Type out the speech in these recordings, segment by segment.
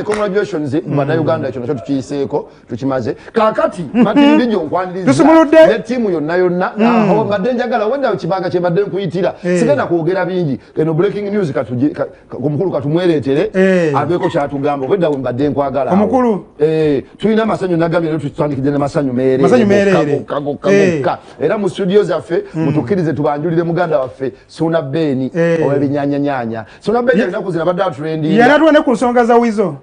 Kale, congratulations Bannayuganda, ekyo nakyo tukiyiseeko, tukimaze. Kaakati Martin Bijo, nkwaniriza Tusumuludde. ne ttiimu yonna yonna. Aho mbadde njagala wenda kibaga kye mbadde nkuyitira, sigenda kwogera bingi. Eno breaking news omukulu katumwereetere abeeko kyatugamba. Obwedda we mbadde nkwagala awo. Omukulu. Tulina amasanyu, nagambye leero tutandikidde n'amasanyu meereere. Masanyu meereere. Gokka, gokka, gokka. Era mu studio zaffe mutukkirize tubanjulire muganda waffe Suuna Beni ow'ebinyanyanyanya. Suuna Beni alinaku zino abadde atrendinga. Yali ne ku nsonga za Wizo.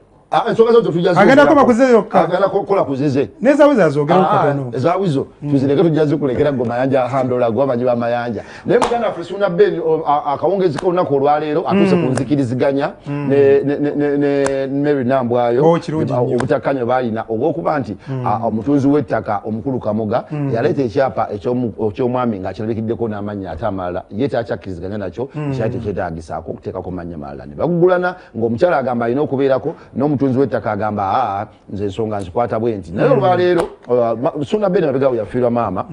Ensonga zo tujja Agenda koma ku zize yokka. Agenda kukola ku zize. Neza Wizo azoogerawo katono. Eza Wizo tuzireke, tujja zikulekera gwe Mayanja handola, gwe amanyi bamayanja. Naye muganda waffe Suuna Ben, akawungezi k'olunaku olwaleero atuuse ku nzikiriziganya ne Mary Nambwayo. Oh, kirungi nnyo. Obutakkanya baalina obwokuba nti omutunzi w'ettaka omukulu Kamoga yaleeta ekyapa eky'omwami ng'akirabikiddeko n'amannya ate amalala, ye takyakkiriziganya nakyo, kyali tekyetaagisaako okuteekako mannya malala. Ne bagugulana ng'omukyala agamba alina okubeerako, n'omutunzi w'ettaka agamba, aa, nze ensonga nzikwata bwe nti. Naye olwaleero Suuna Ben mabegawo yafiirwa maama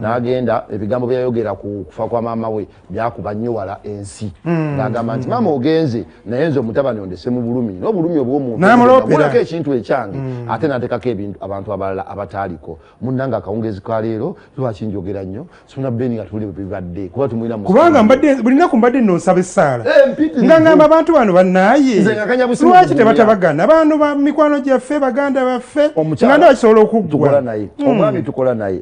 n'agenda. Ebigambo byeyayogera ku kufa kwa maama we byakuba nnyo wala ensi, ng'agamba nti maama ogenze, naye nze omutabani ondese mu bulumi n'obulumi obw'omuntu. N'amuloopera. Gulako ekintu ekyange, ate n'ateekako ebintu abantu abalala abataaliko. Munnange, akawungezi ka leero lwaki njogera nnyo Suuna Ben nga tuli bibadde kuba tumulina mu Kubanga studio. Mbadde buli nnaku mbadde nno nsaba essaala Mpitirivu. nga ngamba abantu bano bannaaye Nze nga kanya busimu lwaki kugumya. tebatabagana, baano ba mikwano gyaffe, baganda baffe, Omukyala nga ndakisobola tukola okuggwa. naye, omwami tukola naye,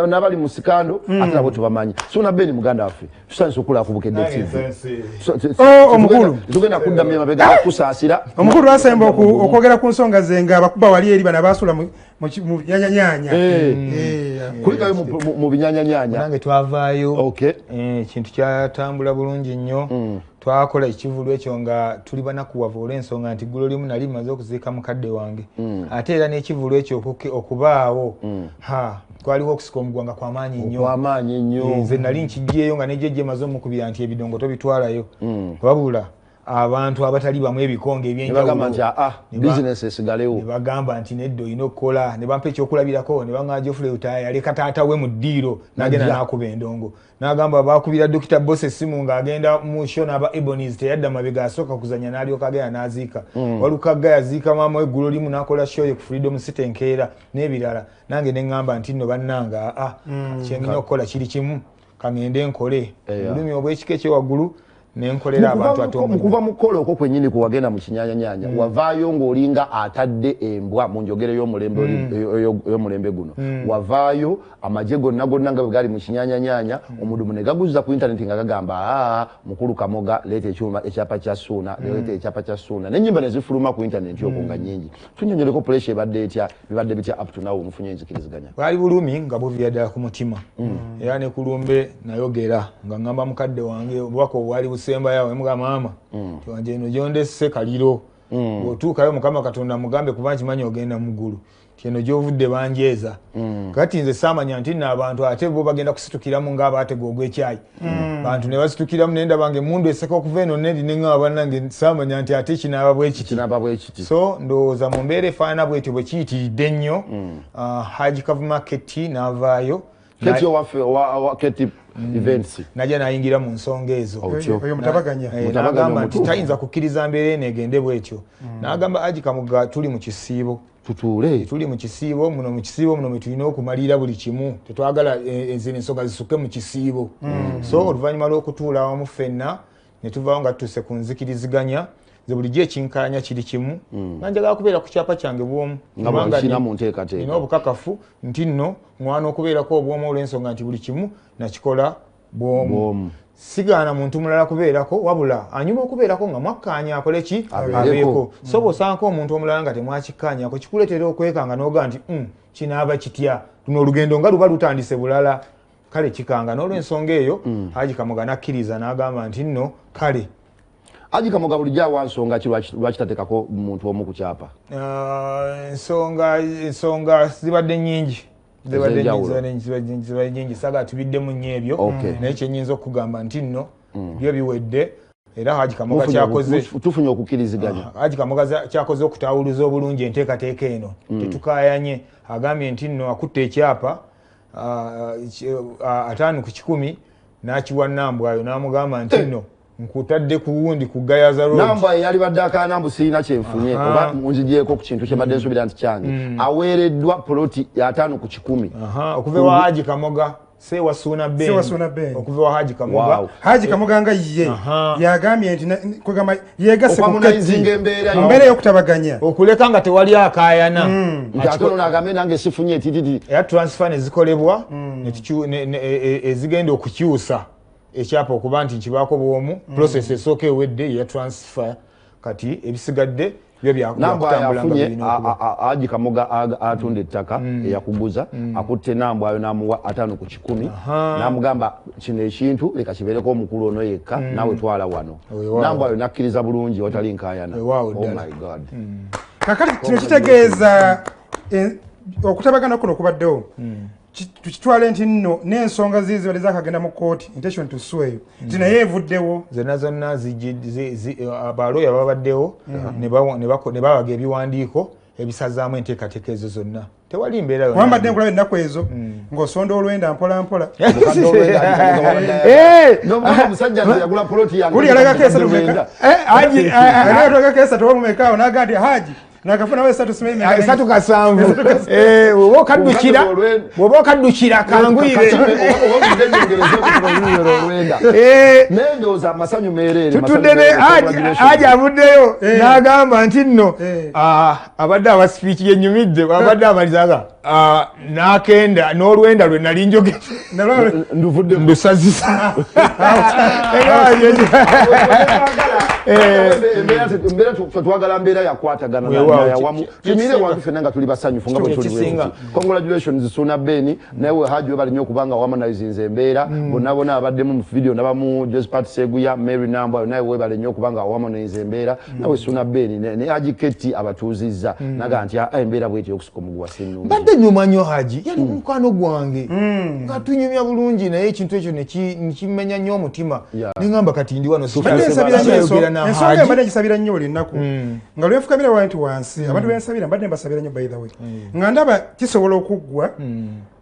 n'abali mu scandal ate nabo tubamanyi. Suuna Ben muganda waffe, tusanyusa okulaba ku Bukedde TV. Oh, omukulu. Tugenda kuddamu emabega kusaasira. Omukulu lwasemba okwogera ku nsonga ze nga abakuba wali eri bano abasula mu binyanyanyanya. Kulikayo mu binyanyanyanya. Nange twavaayo. Ekintu kyatambula bulungi nnyo. Twakola ekivulu ekyo nga tuli banakuwavu olw'ensonga nti ggulo limu nali maze okuziika mukadde wange, ate era n'ekivulu ekyo okubaawo, ha, twaliwo okusika omuguwa nga kwamaanyi nnyo. Okwamaanyi ennyo. Nze nali nkijjeeyo nga nejjejje maze omukubira nti ebidongo tobitwalayo, wabula abantu abatali bamu ebikonge Nebagamba nti ebyenjawulo aa, bizinesi esigalewo. Ne bagamba nti nedda, olina okukola. Ne bampa ekyokulabirako, ne baŋŋamba Geoffrey Lutaaya yaleka taata we mu ddiiro n'agenda Najja. n'akuba endongo. N'agamba bakubira Dr Boss essimu ng'agenda mu show n'aba Ebonies, teyadda mabega, asooka kuzanya n'alyoka agenda n'aziika. Walukagga yaziika maama we eggulo limu n'akola show ye ku Freedom City enkeera n'ebirala. Nange ne ŋŋamba nti nno bannanga, aa, kyengina okukola kiri kimu, kaŋŋende nkole obulumi obw'ekika ekyewaggulu nenkolera abantu ate Mu kuva mu kukola okwo kwennyini kwe wagenda mu kinyanyanyanya, wavaayo ng'olinga atadde embwa mu njogero y'omulembe ey'omulembe guno. Wavaayo amagye gonna gonna nga bwe gali mu kinyanyanyanya, omudumu ne gaguzza ku intaneti nga gagamba, aa, mukulu Kamoga, leeta ekyuma, ekyapa kya Suuna, leeta ekyapa kya Suuna, n'ennyimba ne zifuluma ku intaneti okwo nga nnyingi. Tunyonyoleko pressure ebadde etya, bibadde bitya up to now, mufunye enzikiriziganya? Bwali bulumi nga buviira ddala ku mutima, era ne kulumbe nayogera nga ŋŋamba mukadde wange obubaka obwali busembayo, emuga maama tiwanje eno gyondesse kaliro, bw'otuukayo Mukama Katonda mugambe, kuba nkimanyi ogenda mu ggulu, ti eno gyovudde banjeeza. Kati nze saamanya nti nno abantu ate bo bagenda kusitukiramu ng'abaatega ogw'ekyayi, bantu ne basitukiramu, naye ndaba nga emmundu eseka okuva eno neri, neŋŋamba bannange, saamanya nti ate kinaaba bwe kiti. Kinaaba bwe kiti. So ndowooza mu mbeera efaanana bwetyo bwe kiyitiridde ennyo, Haji Kavuma Keti n'avaayo. Keti owaffe owa Keti Events. Najja n'ayingira mu nsonga ezo. Otyo. Oyo mutabaganya. Mutabaganya N'agamba nti omutuufu. tayinza kukkiriza mbeera eno egende bwetyo. N'agamba Haji Kamuga, tuli mu kisiibo, tutuule. Tuli mu kisiibo muno, mu kisiibo muno mwe tulina okumalira buli kimu, tetwagala zino ensonga zisukke mu kisiibo. So oluvannyuma lw'okutuula awamu ffenna ne tuvaawo nga tutuuse ku nzikiriziganya. Nze bulijjo ekinkaanya kiri kimu, nga njagala kubeera ku kyapa kyange bwomu. Nga Kubanga bwekirina mu nteekateeka. Nina obukakafu nti nno ŋŋwana okubeerako obwomu olw'ensonga nti buli kimu nakikola bwomu. Bwomu. Sigaana muntu mulala kubeerako, wabula anyuma okubeerako nga mwakkaanya akole ki? Abeereko. Abeeko. So bw'osanko omuntu omulala nga temwakikkaanyako, kikuleetera okwekanga n'ogaa nti, kinaaba kitya? Luno olugendo nga luba lutandise bulala." Kale kikanga n'olwensonga eyo Haji Kamoga nakkiriza n'agamba nti nno kale. Haji Kamoga bulijjo awa nsonga ki lwaki tateekako muntu omu ku kyapa? Ensonga zibadde nnyingi. Zibadde nyingi, Ez'enjawulo. zibadde nyingi, zibadde nyingi, zibadde nyingi, saagala tubiddemu nnyo ebyo. Naye kyenyinza okugamba nti nno byo biwedde, era Haji Kamoga kyakoze Tufunye okukkiriziganya. Haji Kamoga kyakoze okutaawuluza obulungi enteekateeka eno, tetukaayanye. Agambye nti nno akutte ekyapa 50% n'akiwa Nambwayo, n'amugamba nti nno Nkutadde ku wundi ku Gayaza Road. Namba yali badde akaana mbu sirina kyenfunye oba nzigyeko ku kintu kyembadde nsuubira nti kyange. Aweereddwa poloti 50%. Okuva ewa Haji Kamoga, Sewa Suuna Ben. Sewa Suuna Ben. Okuva ewa Haji Kamoga. Wow. Haji Kamoga nga ye yagambye nti kwegamba yegasse ku Okwamunayizinga Kati. embeera Mu mbeera ey'okutabaganya. Okuleka nga tewali akaayana. Nti ate ono agambye nange sifunye etititi. Era transfer ne zikolebwa, ezigenda okukyusa ekyapa okuba nti nkibaako bw'omu. Process esooka ewedde ya transfer, kati ebisigadde byo Nambwa byakutambula nga yafunye birina okuba. Haji Kamoga atunda ettaka eyakuguza, akutte Nambwayo n'amuwa 50%, n'amugamba kino ekintu leka kibeereko omukulu ono yekka, naawe twala wano. Weewaawo. Nambwayo n'akkiriza bulungi watali nkaayana. Weewaawo Oh ddala. my God. Kakati kino kitegeeza okutabagana kuno kubaddewo, tukitwale nti nno n'ensonga ziri zibadde zakagenda mu kooti, intention to sue eyo, nti naye evuddewo. Zonna zonna abalooya babaddewo ne babaga ebiwandiiko ebisazaamu enteekateeka ezo zonna. Tewali mbeera yonna. Kuba mbadde nkulaba ennaku ezo ng'osonda olwenda mpola mpola. Mukadde olwenda Haji Kamoga wabadde ayagala. N'omugamba omusajja nze yagula poloti yange. Buli yalagako esatu Olwenda. meka. Haji, Yalagako esatu oba mumeka awo, n'agamba nti Haji nakafunawo esatu simanyi meka. Esatu kasanvu. Bw'oba okaddukira, bw'oba okaddukira kanguyire. Olwenda. Naye ndowooza amasanyu meereere. Tutudde ne Haji avuddeyo n'agamba nti nno, abadde awa speech yenyumidde, abadde amaliza nga, n'akenda n'olwenda lwe nali njogedde nduvudde ndusazisa. Embeera twagala mbeera yakwatagana Weewaawo, yawamu tumire wantu ffenna nga tuli basanyufu nga bwe tuli Ekisinga. bwe tuti. Congratulations Suuna Ben, naye Haji webali nnyo okubanga waharmonizinze embeera. Bonna bonna abaddemu mu video nabamu Josephat Seguya, Mary Nambwa, naye webale nnyo okubanga waharmonizinze embeera. Nawe Suuna Ben ne Haji Ketti abatuuzizza naga nti embeera bweti okusika omuguwa si nnungi. Mbadde nyuma nnyo Haji, yali mukwano gwange nga tunyumya bulungi, naye ekintu ekyo nekimenya nnyo omutima. Neŋŋamba kati ndi wano Mbadde nsabira nnyo sikyayogera na ensonga eyo, Haji. mbadde ngisabira nnyo buli nnaku nga lwenfukamira wa nti wansi abantu bensabira, mbadde mbasabira nnyo by the way, nga ndaba kisobola okuggwa,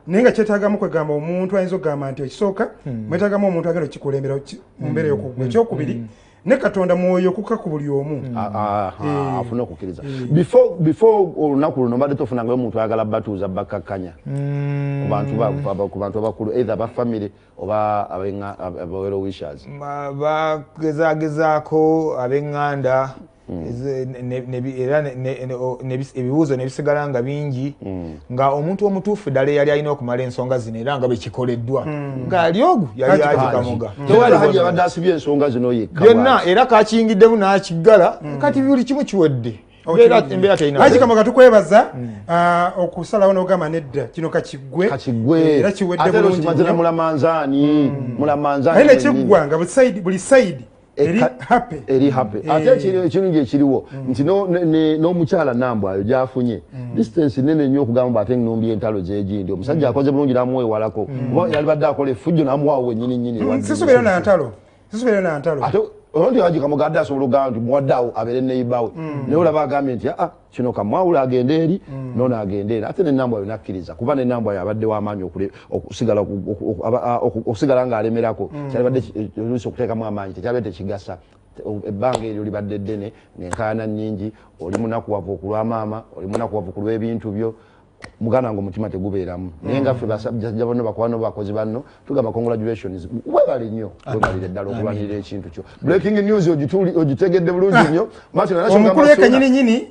naye nga kyetaagamu kwegamba omuntu ayinza okugamba nti ekisooka mwetaagamu omuntu agenda okukikulembera mu mbeera y'okuggwa, ekyokubiri ne Katonda mwoyo okukka ku buli omu. Afune okukkiriza before olunaku luno mbadde tofunangayo omuntu ayagala batuuza bakkakkanya ku bantu ku bantu abakulu, either aba family oba aba well wishers? Bagezagezaako ab'eŋŋanda era ebibuuzo ne bisigala nga bingi, nga omuntu omutuufu ddala eyali alina okumala ensonga zino era nga bwe kikoleddwa ng'ali ogu yali Haji Haji Kamoga. Tewali Haji abadde asibye ensonga zino yekka byonna bw'ati. Era kakiyingiddemu n'akiggala, kati buli kimu kiwedde. Embeera terina. Haji Kamoga, tukwebaza okusalawo n'ogamba nedda, kino kakiggwe. Kakiggwe. Era kiwedde Ate era bulungi okimaze na nnyo. mulamanzaani mulamanzaani Naye mwennyini. nekiggwa nga buli side eri happy. Eri happy. Ate ekirungi ekiriwo nti n'omukyala Nambwayo gyafunye distance nene nnyo okugamba mbu ate nnumbye entalo zegindi, omusajja akoze bulungi n'amuwewalako, kuba yalibadde akola effujjo n'amuwaawo wennyini nnyini. Sisuubirayo na ntalo, sisuubirayo na ntalo. Ate olwo Haji Kamoga adde asobola okugamba nti muwadde awo abeere neighbour we, naye olaba agambye nti aa kino kamwawula agende eri, nono agende eri, ate nenambwayo nakkiriza, kuba nenambwayo abadde w'amaanyi okusigala ng'alemerako. Kyalibadde oluusi okuteekamu amaanyi tekyabadde tekigasa. Ebbanga eryo libadde ddene ng'enkaayana nnyingi, oli munakuwavu okulwa maama, oli munakuwavu ku lw'ebintu byo muganda nga omutima tegubeeramu. Naye nga ffe basajja banno, bakwano, bakozi banno, tugamba congratulations, webale nnyo, webalire ddala okulwanirira ekintu kyo. Breaking news ogitegedde bulungi nnyo. Martin, era kyogamba Omukulu ye Suuna- kenyini nyini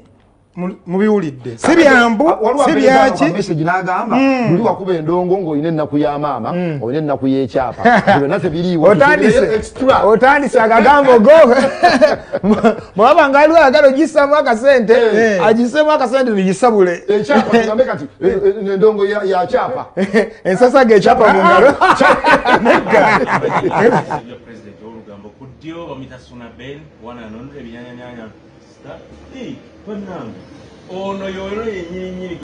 mubiwulidde, si byambu, Waliwo si apeereza byaki. ako message n'agamba luli wakuba endongo ng'olina ennaku ya maama, olina ennaku y'ekyapa, byonna tebiriiwo. Otandise. Extra. Otandise akagambo go. Bwaba nga aliwo ayagala ogissamu akasente, agisseemu akasente tugisabule. Ekyapa tugambe kati endongo ya kyapa. Ensasage ekyapa mu ngalo. Yo president olugambo ku ddyo bamuyita Suna Ben wana anonera ebinyanyanyanya. Bannange, ono yono yennyini nyini.